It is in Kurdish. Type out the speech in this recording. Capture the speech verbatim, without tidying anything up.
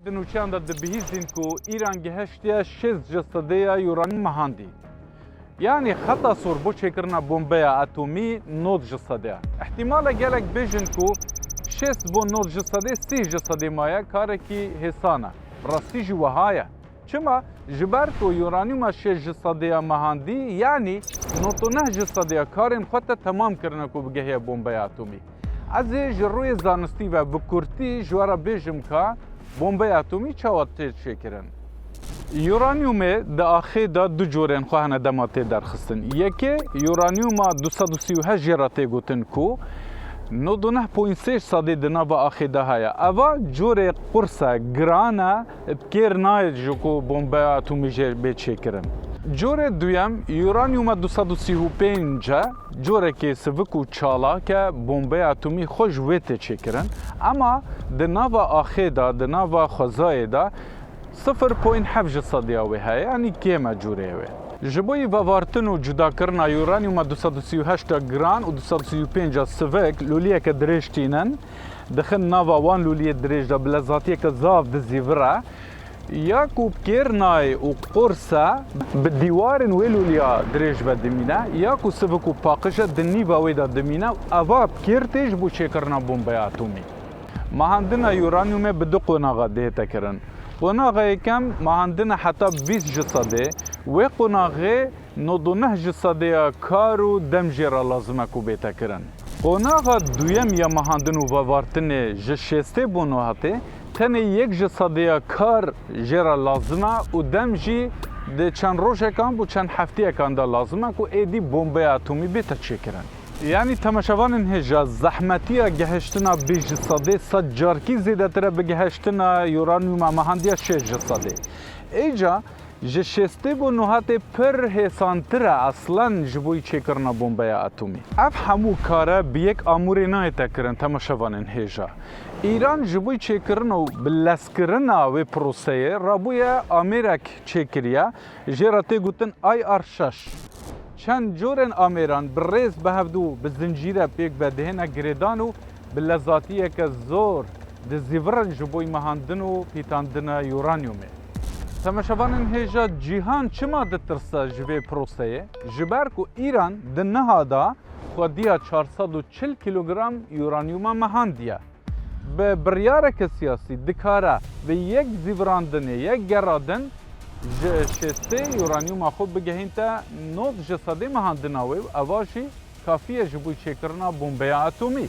Di nûçeyan de dibihîzin ku Îran gihiştiye şêst ji sedê ya uranîum mehandî. Yanî xeta sor bo çêkirina bombeya atomî nod ji sedê ya. Îhtîmal e gelek bêjin ku şêst bo nod ji sedê sî ji sedê maye karekî hêsan e. Rastî jî wiha ye. Çima? Ji ber ku uranîuma şêst ji sedê ya mehandî, yanî nod û neh ji sedê ya karên xwe te temam kirine ku bigehiye bombeya atomî. Ez ê ji rûyê zanistî ve bi kurtî ji we re bêjim ka bombeya atomî çawa tê çêkirin. Uranîumê di axê de du corên xwe hene dema tê derxistin. Yekê uranîuma du sed û sî û heşt jê re tê gotin ku nod û neh point sê sedê di nava axê de heye. Eva corê qurs e, giran e, bi kêr nayê ji ku bombeya atomî jê bê çêkirin. Corê duyem uranîuma du sed û sî û pênc e. Corekê sivik û çalak e, bombeya atomî xwe ji wê tê çêkirin. Ema di nava axê de, di nava xwezayê de sifir point heft ji sedê ya wê heye, yanî kêm e cureyê wê. Ji bo yî vevartin û cudakirina uranîuma du sed û sî û heşt a giran û du sed û sî û pênc a sivik, lûliyeke dirêj tînin, dixin nava wan lûliyê dirêj de bi lezatiyeke zaf dizîvire. Ya ku bi kêr nayê û qurs e, bi dîwarên wê lûliya dirêj ve dimîne, ya ku sivik û paqij e, di nîva wê de dimîne û eva bi kêr tê ji bo çêkirina bombeya atomî. Mehandina uranîumê bi du qonaxa dihête kirin. Qonaxa yekem mehandine heta bîst ji sedê, wê qonaxê nod û neh ji sedê ya kar û dem jê re lazim e ku bête kirin. Qonaxa duyem ya mehandin û vevartinê ji şêstê bo nohatê tenê yek ji sedê ya kar jê re lazim e û dem jî di çend rojekan bo çend heftiyekan de lazim e ku êdî bombeya atomî bête çêkirin. Yanî temaşevanên hêja, zehmetiya gehiştina bîst ji sedê sed carkî zêdetir e bi gehiştina uranîuma mehandiya şêst ji sedê. Êca ji şêstê bo nohatê pir hêsantir e eslen ji bo çêkirina bombeya atomî. Ev hemû kare bi yek amûrê nayête kirin, temaşevanên hêja. Îran ji bo çêkirina û bilezkirina wê proseyê rabûye amêrek çêkiriye, jê re tê gotin I R şeş. Çend corên amêran bi rêz bi hevdû bi zincîre pêk ve dihêne girêdan û bi lezatiyeke zor dizîvirin ji bo mehandin û pîtandina uranîumê. Temaşevanên hêja, cîhan çima ditirse ji vê proseyê? Ji ber ku Îran di niha de xwediya çar sed û çil kîlogram uranîuma mehandiye. Bi biryareke siyasî dikare bi yek zîvirandinê, yek gera din ji şêstê uranîuma xwe bigehînte nod ji sedê mehandina wê û eva jî kafî ye ji bo çêkirina bombeya atomî.